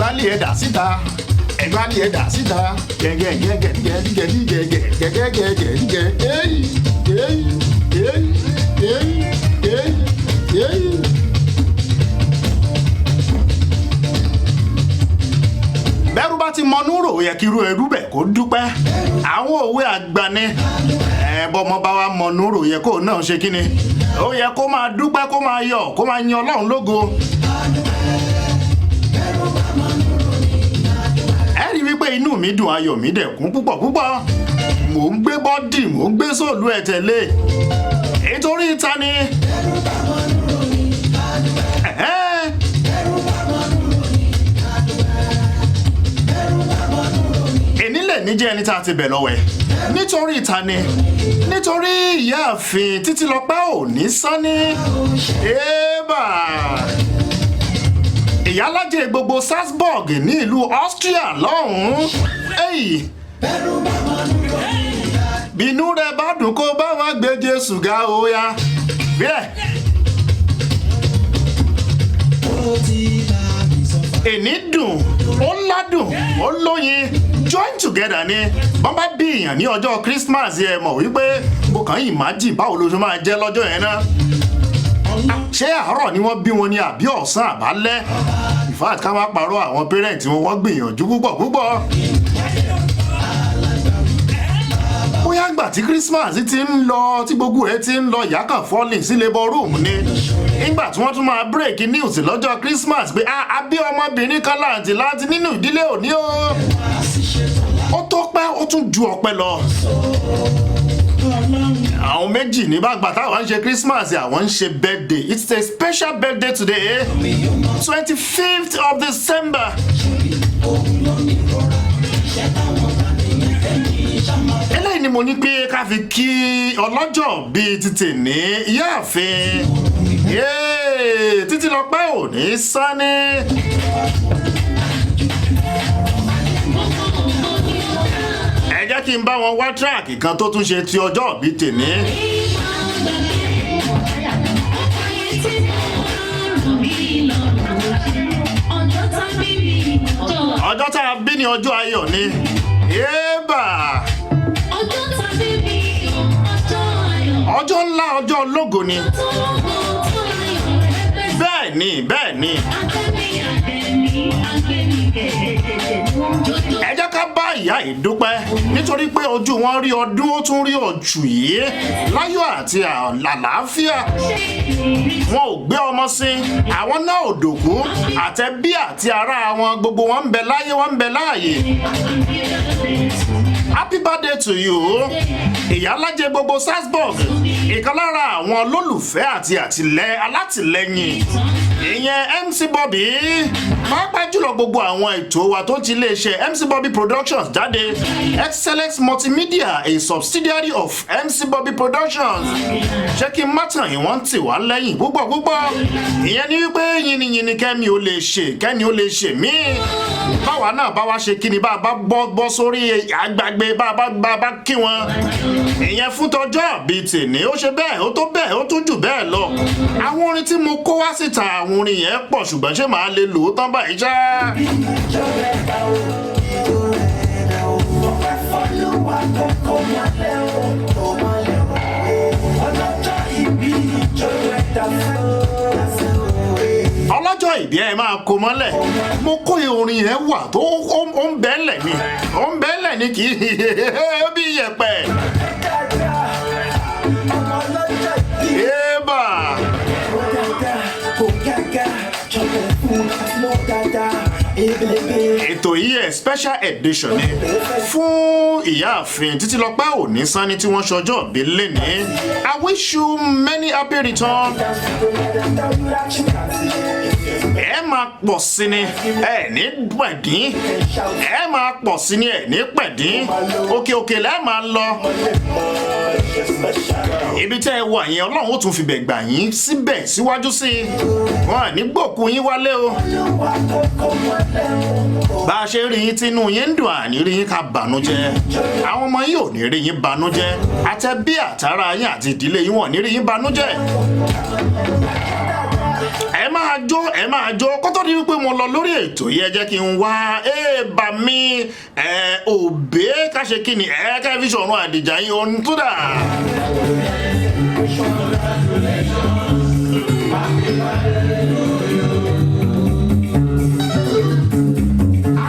Ẹgbálẹ̀ ẹ̀dà síta, ẹgbálẹ̀ ẹ̀dà síta, gẹ́gẹ́gẹ́gẹ́gẹ́gẹ́gẹ́gẹ́gẹ́gẹ́, èyí èyí èyí èyí èyí èyí. Bẹ́rù bá ti mọ núrò, ó yẹ kí irú ẹrú bẹ̀ kó dúpẹ́. Àwọn òwe àgbà ni. Ẹ bọ́mọ bá wa mọ núrò, yẹ kó náà ṣe kí ni? Ó yẹ kó máa dúpẹ́, kó máa yọ̀, kó máa yan Ọlọ́run lógo. Ẹ rí wípé inú mi dùn, ayọ̀ mi dẹ̀ kún púpọ̀ púpọ̀. Mò ń gbé body, mò ń gbé soul ẹ̀ tẹ̀lé nítorí ta ni. Ẹ̀hẹ́n. Èní lè ní jẹ́ ẹni tá a ti bẹ̀ lọ́wẹ̀ nítorí ìta ni, nítorí ìyáàfin Títílọpẹ́ Òní Sanni ébà, ìyálájẹ gbogbo Salzburg ní ìlú Austria lọ́hùn-ún. Èyí bínú rẹ bá dùn, kó bá wọn gbé Jésù ga, ó yá bílẹ̀. Èní dùn, ó ládùn, ó lóyin, join together ni. Bọ́n bá bí èèyàn ní ọjọ́ Christmas, yẹ mọ̀ wípé mo kàn imagine báwo ló ṣe máa jẹ́ lọ́jọ́ yẹn náà. Ṣé àárọ̀ ni wọ́n bí wọn ní àbí ọ̀sán àbálẹ́? In fact, ká má parọ́, àwọn parents wọn, wọ́n gbìyànjú púpọ̀ púpọ̀. Bóyá gbà tí Christmas ti ń lọ, tí gbogbo ẹ̀ ti ń lọ, ìyá kan falling sí labour room ni. Nígbà tí wọ́n tún máa break news lọ́jọ́ Christmas pé a bí ọmọbìnrin kan láǹtì láǹtì nínú ìdílé òní o, ó tó pẹ́, ó tún ju ọpẹ́ lọ. Àwọn méjì ní bàgbà táwọn ń ṣe Christmas, àwọn ń ṣe birthday. It's a special birthday today, 25th of December. Eléyìí ni mo ní pé ká fi kí ọlọ́jọ́ bíi títì ní ìyáàfin Títílọpẹ́ Òní Sanni. Ẹ jẹ́ kí n bá wọn wá track kan tó tún ṣe ti ọjọ́ bíi tèmi. Ọjọ́ tá a bí ní ọjọ́ ayọ̀ ni. Yéèbà, ọjọ́ ńlá, ọjọ́ ológo ni. Bẹ́ẹ̀ ni, bẹ́ẹ̀ ni. Ẹ jẹ́ ká bá ìyá yìí dúpẹ́ nítorí pé ojú wọn rí ọdún, ó tún rí oṣù yìí láyọ̀ àti àlàáfíà. Wọn ò gbé ọmọ sí, àwọn náà ò dòkú. Àtẹbí àti ará wọn, gbogbo wọn ń bẹ láyé, wọn ń bẹ láàyè. Happy birthday to you, ìyálájẹ gbogbo Salzburg, ìkan lára àwọn olólùfẹ́ àti alátìlẹyìn ìyẹn MC Bobby, pàápàá jùlọ gbogbo àwọn ètò wa tó ti iléeṣẹ́ MC Bobby Productions jáde. Excellence Multimedia, a subsidiary of MC Bobby Productions. Ṣé kí n má tàn yín, wọ́n tì wá lẹ́yìn púpọ̀ púpọ̀. Ìyẹn ni wípé yìnyínyìnyín kẹ́mi ò lè ṣe, kẹ́ni ò lè ṣe míì, báwa náà bá wá ṣe kí ni, bá a bá bọ́ bọ́ sórí àgbàgbé, bá a bá kí wọn ìyẹn fún tọjọ́ bíi tèmi, ó ṣe bẹ́ẹ̀, ó tó bẹ́ẹ̀, ó tún jù bẹ́ẹ̀ lọ. Àwọn orin tí mo kó wá síta, àwọn orin yẹn pọ̀, ṣùgbọ́n ṣé màá lè lò ó tán báyìí ṣá? Ọlọ́jọ́ ìbí ẹ máa kó mọ́lẹ̀. Mo kó orin yẹn wà tó ó ń bẹ́ẹ̀lẹ̀ ni, ó ń bẹ́ẹ̀lẹ̀ ni, kì í bí iyẹ̀pẹ̀. Ébà. Ètò yìí ẹ̀ special edition ni fún ìyáàfin Títílọpẹ́ Òní Sanni tí wọ́n ṣọjọ́ bí lénìí. I wish you many happy return. Ẹ máa pọ̀ sí ni, ẹ ní pẹ̀dín. Ẹ máa pọ̀ sí ni, ẹ ní pẹ̀dín. Òkè òkè lẹ́ẹ̀ máa lọ. Ibi tẹ́ ẹ wà yẹn, Ọlọ́run ó tún fi bẹ̀ gbà yín síbẹ̀ síwájú sí i. Wọn à ní gbòkú yín wálé o. Bá a ṣe rí yín tínú yín ń dùn, àní rí yín ká bànújẹ́. Àwọn ọmọ yín ò ní rí yín bànújẹ́. Àtẹbí àtàrà yín àti ìdílé yín, wọ́n ní rí yín bànújẹ́. Ẹ máa jó, ẹ máa jó. Kó tó di wípé mo lọ lórí ètò yìí, ẹ jẹ́ kí n wá èèbà mi ẹ òbé ká ṣe kí ni ẹ ká fi ṣọ̀run àdìjà yín ohun tó dà.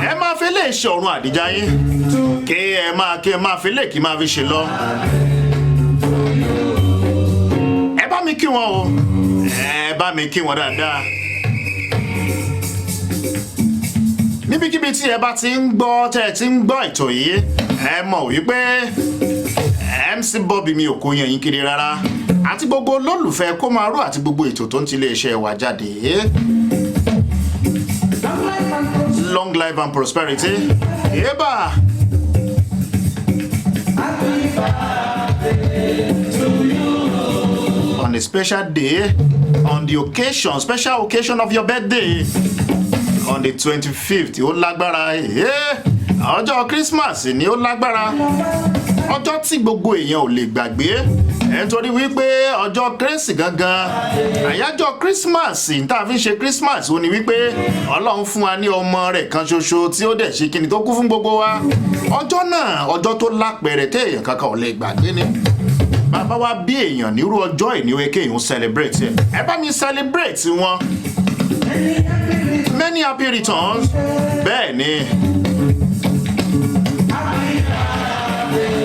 Ẹ máa fi lè ṣe ọ̀run àdìjà yín, kí ẹ máa fi lè kí máa fi ṣe lọ. Ẹ bá mi kí wọn o, ẹ bá mi kí wọn dáadáa. Níbikíbi tí ẹ bá ti ń gbọ́, tẹ́ ẹ ti ń gbọ́ ètò yìí, ẹ mọ̀ wípé MC Bobby mi ò kó yẹn yín kiri rárá, àti gbogbo olólùfẹ́ kó máa ró àti gbogbo ètò tó ń ti iléeṣẹ́ wa jáde. Long life and prosperity. Eba. On a special day, on the occasion, special occasion of your birthday, on the 25th, ó lágbára, ọjọ́ Christmas ni, ó lágbára, ọjọ́ tí gbogbo èèyàn ò lè gbàgbé ẹ, nítorí wípé ọjọ́ kérésì gangan, àyájọ́ Christmas tá a fi ń ṣe Christmas, ó ní wípé Ọlọ́run fún wa ní ọmọ rẹ̀ kan ṣoṣo tí ó dẹ̀ ṣe kíni tó kú fún gbogbo wa. Ọjọ́ náà, ọjọ́ tó lápẹẹrẹ téèyàn kankan ò lè gbàgbé ni. Bàbá wa bí èèyàn nírú ọjọ́ ìníwé kéèyàn celebrate ẹ. Ẹ bá mi celebrate wọn. Many happy returns. Bẹ́ẹ̀ ni.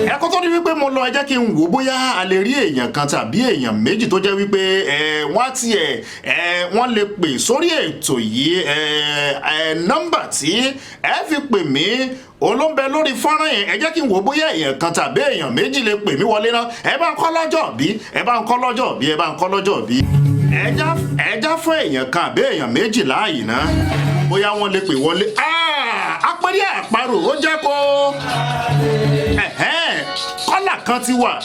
Ẹ kó tó di wípé mo lọ, ẹ jẹ́ kí n wò bóyá a lè rí èèyàn kan tàbí èèyàn méjì tó jẹ́ wípé ẹ wọ́n á tiẹ̀ ẹ wọ́n lè pè sórí ètò yìí. Ẹ nọ́mbà tí ẹ fi pè mí òun ló ń bẹ lórí fọ́nrán yẹn. Ẹ jẹ́ kí n wò bóyá èèyàn kan tàbí èèyàn méjì lè pè mí wọlé náà. Ẹ bá ń kọ́ lọ́jọ́ bí, ẹ bá ń kọ́ lọ́jọ́ bí, ẹ bá ń kọ́ lọ́jọ́ bí. Ẹ já fún èèyàn kan àbí èèyàn méjì láàyè náà, bóyá wọ́n lè pè wọlé. Apẹ́rẹ́ àparò ó jẹ́ kó caller kan ti wà,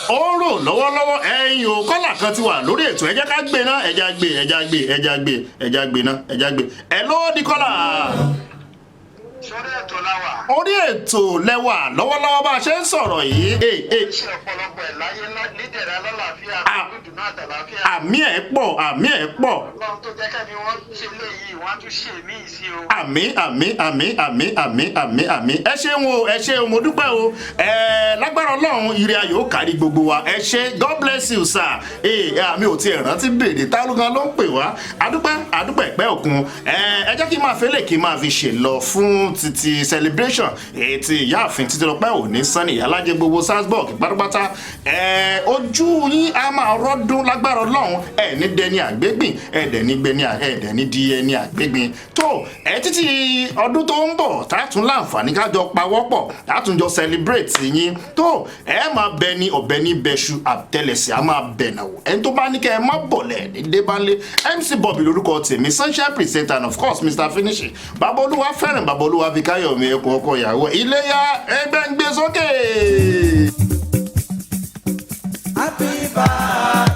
ó ń rò lọ́wọ́lọ́wọ́. Ẹ̀yin o, caller kan ti wà lórí ètò. Ẹ jẹ́ ká gbé náà. Ẹ já gbé, ẹ já gbé, ẹ já gbé, ẹ já gbé náà, ẹ já gbé. Ẹ ló di caller. Sórí ètò láwà. Orí ètò lẹ́wà lọ́wọ́lọ́wọ́ bá a ṣe ń sọ̀rọ̀ yìí. Ṣe ọ̀pọ̀lọpọ̀ ẹ̀ láyé nídẹ̀ra lálàáfíà, Ah. ìdùnnú àtàlàáfíà. Àmì ẹ̀ pọ̀, àmì ẹ̀ pọ̀. Ọlọ́run tó jẹ́ kẹ́mi wọ́n ṣe léyìí, wọ́n á tún ṣe míì sí o. Àmín, àmín, àmín, àmín, àmín, àmín, àmín. Ẹ ṣeun o, ẹ ṣeun, mo dúpẹ́ o. Ẹ lágbára Ọlọ́run, ire ayọ̀ ó kárí gbogbo wa. Ẹ ṣé, God bless you, sir. Ee, àmì ò tiẹ̀ rántí béèrè tálùgán ló ń pè wá. Adúpẹ́, adúpẹ́ ìpẹ́ òkun. Ẹ jẹ́ kí n máa fẹ́lẹ̀ kí n máa fi ṣe lọ fún títí celebration ètí ìyáàfin Títílọpẹ́ Òní Sanni, ìyálájẹ gbogbo Salzburg pátápátá. Ẹ ojú yín á máa rọ́dún lágbára Ọlọ́run. Ẹ ní dẹni àgbégbìn, ẹ dẹ̀ ní gbẹni, ẹ dẹ̀ ní di ẹni àgbégbìn tó ẹ títí ọdún tó ń bọ̀ tá a tún láǹfààní kájọ pawọ́pọ̀, tá a tún jọ celebrate yín tó. Ẹ máa bẹ ní ọ̀bẹ ní bẹ́ṣu, àtẹlẹsẹ̀ á máa bẹ̀ náà wò. Ẹni tó bá ní kẹ́ ẹ má bọ̀lẹ̀ ní débánlé. MC Bobby lórúkọ tèmi, Sunshine presenter and of course Mr Finishing. Bàbá Olúwa fẹ́ràn, bàbá Olúwa fi káyọ̀mí ẹkùn ọkọ ìyàwó iléyà ẹgbẹ́ ń gbé sókè. Happy birthday.